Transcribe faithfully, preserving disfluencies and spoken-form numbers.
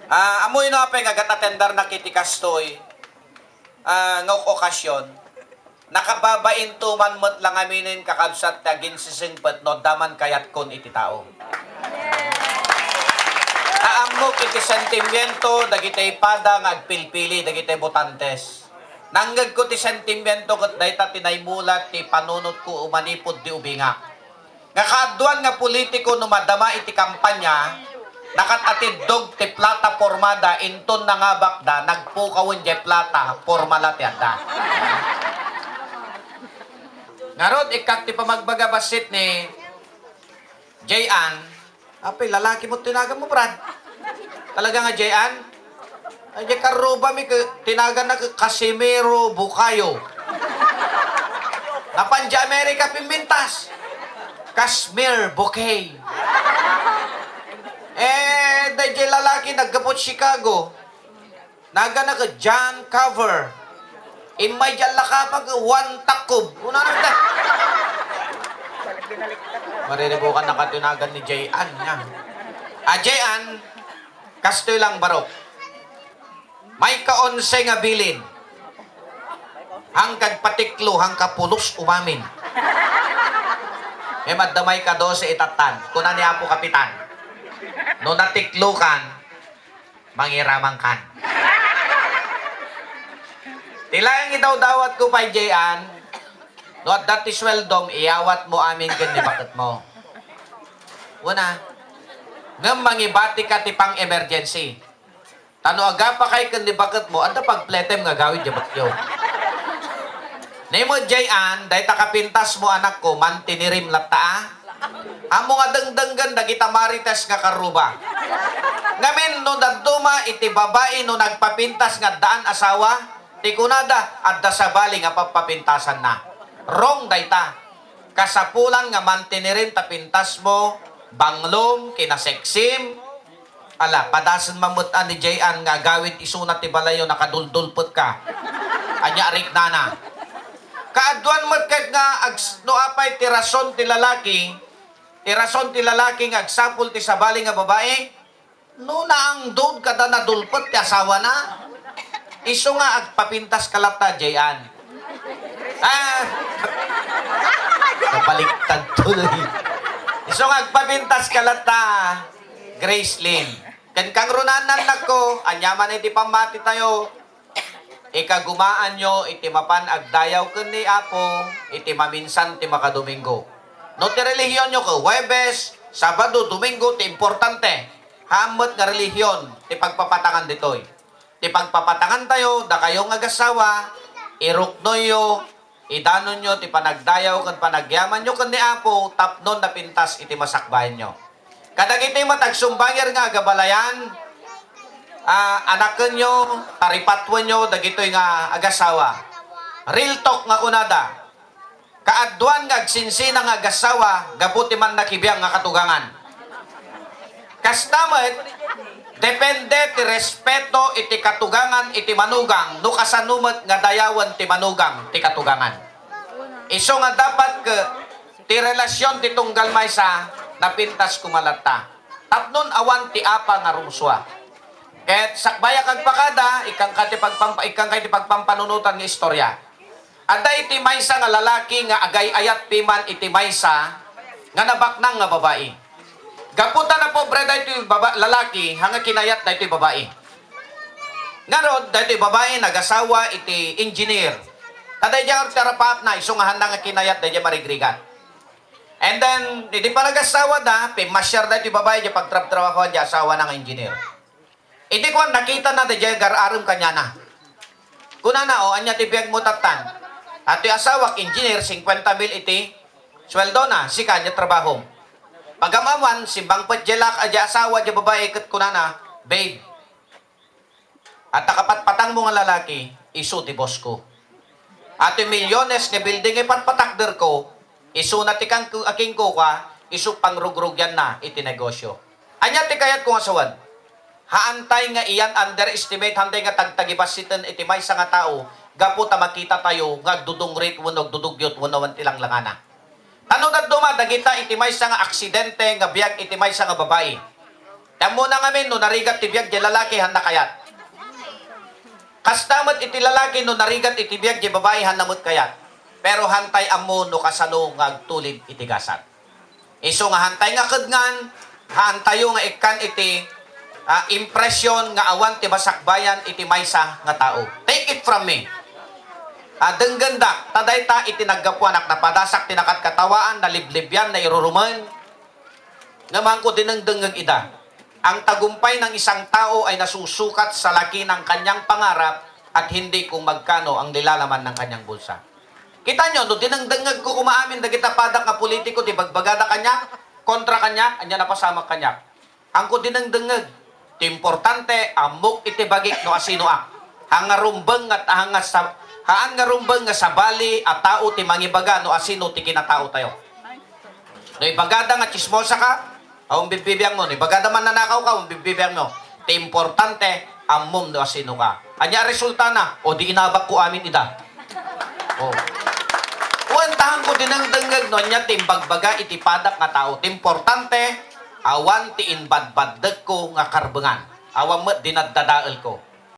Ah, ammoyo no apay nga agat-atendarnak iti kastoy, ah, nga ok-, okasyon. Nakababainto man met la ngaminen, kakabsat, ti aginsisingpet no adda man kayatkon iti tao. Naammok iti sentimiento dagiti pada nga agpilpili dagiti botantes. Nangngegko ti sentimiento ket dayta ti naimulat ti panunotko manipud ti ubingak. Nga kaaduan nga politiko no madama iti kampanya, nakatatiddog ti plata pormada, inton nangabakda, nagpukawen jay plata, porma la ti adda. Ngarud, ikkak ti pamagbaga bassit ni Jay Ann. Apay, lalaki mo tinagan mo, Brad? Talaga nga, Jay Ann? Ay, di karruba mi, ke-, tinagan na ke-, Casimiro Bukayo. Napan di Amerika pimintas. Casimir Bouquet. Eh, dayjay lalaki, naggaput Chicago. Nagana ke John Cover. Immay di allakapan ke Juan Takob. Una na ta. Mariribukan na katinagan ni Jay Ann niya. Ah, Jay Ann, kastoy lang barok. May kaonse nga bilin. Hangkag patiklo, hangka pulos umamin. Ngem adda may kadose itattan. Kuna ni Apo Kapitan, no natiklokan, mangiramankan. Ti laeng idawdawatko pay, Jay Ann, no adda ti sueldom, iyawatmo amin ken ni baketmo. Una, ngem mangibatika ti pang-emergency. Ta no agapakay ken ni baketmo, adda pagpletem nga agawid diay bakyo. Ni met, Jay Ann, dayta kapintasmo, anakko, mantinirim latta, a. Ammo nga dengdenggen dagita marites nga karruba. Ngamin, no dadduma iti babai no nagpapintas nga addaan asawa, ti kunada, adda sabali nga pappapintasanna. Wrong dayta. Kasapulan nga mantinirim ta pintasmo, banglom, kinaseksim. Ala, padasen man met a ni Jay Ann nga agawid isuna ti balayyo, nakaduldulpet ka. Ania, riknana. Kaaduan met ket nga ags-, no apay ti rason ti lalaki, ti rason ti lalaki nga agsapul ti sabali nga babai, no naangdod kada nadulpet ti asawana, isu nga agpapintas ka latta, Jay Ann. Ah, nabaliktad tuloy. Isu nga agpapintas ka latta, Grace Lynn. Ken kangrunaan, annakko, ania man iti pammati tayo, ikagumaanyo iti mapan agdayaw ken ni Apo iti maminsan ti makadomingo. No ti relihionyo ket Huwebes, Sabado, Domingo ti importante, haan met nga relihion ti pagpapatangan ditoy. Ti pagpapatangan tayo, dakayo nga agassawa, iruknoyyo, idanonyo ti panagdayaw ken panagyamanyo ken ni Apo tapno napintas iti masakbayanyo. Kadagiti met agsumbanger nga agabalayan, ah, anakenyo, taripatuenyo dagitoy nga agassawa. Real talk nga kunada, kaaduan nga agsinsina nga agassawa gapu ti mannakibiang nga katugangan. Kasta met, depende ti respeto iti katugangan iti manugang no kasano met nga dayawen ti manugang ti katugangan. Isu nga dapat ket ti relasyon ti tunggal maysa, napintas koma latta. Tapnon awan ti apa nga rumsua. Ket sakbayak agpakada, ikkanka ti pagpampa-, ikkanka ti pagpampanunotan nga istorya. Adda iti maysa nga lalaki nga agay-ayat piman iti maysa nga nabaknang nga babai. Gapu ta napobre daytoy baba-, lalaki, haan nga kinayat daytoy babai. Ngarud, daytoy babai nagasawa iti engineer. Ta daydiay nga arapaapna, isu nga haanna nga kinayat daydiay marigrigat. And then, idi panagasawa da, pimmasiar daytoy babai, diay pagtrabtrabahoan diay asawana nga engineer. Idi kuan, nakitana daydiay agar-arem kaniana. Kunana, "O, ania ti biagmo tattan?" "Daytoy asawak, engineer, singkuenta mil iti sueldona, sika, ania trabahom?" Pagam-amuan, simmangpet diay lak-, diay asawa diay babai ket kunana, "Babe, adda kapatpatangmo nga lalaki, isu ti boss ko. Daytoy milyones nga building nga ipatpatakderko, isuna ti kangku-, a kingkukua, isu pangrugrugianna iti negosyo. Ania ti kayatko nga sawen? Haantay nga iyan underestimate, haantay nga tagtagibassiten iti maysa nga tao gapu ta makitatayo nga agdudungrit wenno agdudugyot wenno awan ti langlangana." Ta no dadduma dagita iti maysa nga aksidente nga biag iti maysa nga babai, Ti ammona ngamin no narigat ti biag diay lalaki, haanna kayat. Kasta met iti lalaki no narigat iti biag diay babai, haanna met kayat. Pero haantay ammo no kasano nga agtulid iti gasat. Isu nga haantay nga kedngan, haantayo nga ikkan iti, ah, impresyon nga awan ti masakbayan iti maysa nga tao. Take it from me. Ah, denggendak, ta dayta iti naggapuanak, napadasak ti nakatkatawaan, naliblibian, nairurumen. Ngem haanko dinengdengngeg ida. Ang tagumpay ng isang tao ay nasusukat sa laki ng kanyang pangarap at hindi kung magkano ang nilalaman ng kanyang bulsa. Kita nyo, no dinengdengngeg ko koma amin dagita padak nga politiko, ti bagbagada kaniak, kontra kaniak, ania napasamak kaniak. Haanko dinengdengngeg. Ti importante, ammok iti bagik no asinoak. Haan nga rumbeng nga, haan nga sa-, haan nga rumbeng nga sabali a tao ti mangibaga no asino ti kinataotayo. No ibagada nga tsismosa ka, awan bibbibiang mo. No ibagada mannanakaw ka, awan bibbibiang mo. Ti importante, ammom no asino ka. Ania a resultana? O di inabakko amin ida. O. Wen, ta haanko dinengdengngeg no ania ti imbagbaga iti padak nga tao. Ti importante, awan ti imbadbaddekko nga karbengan. Awan met dinaddadaelko.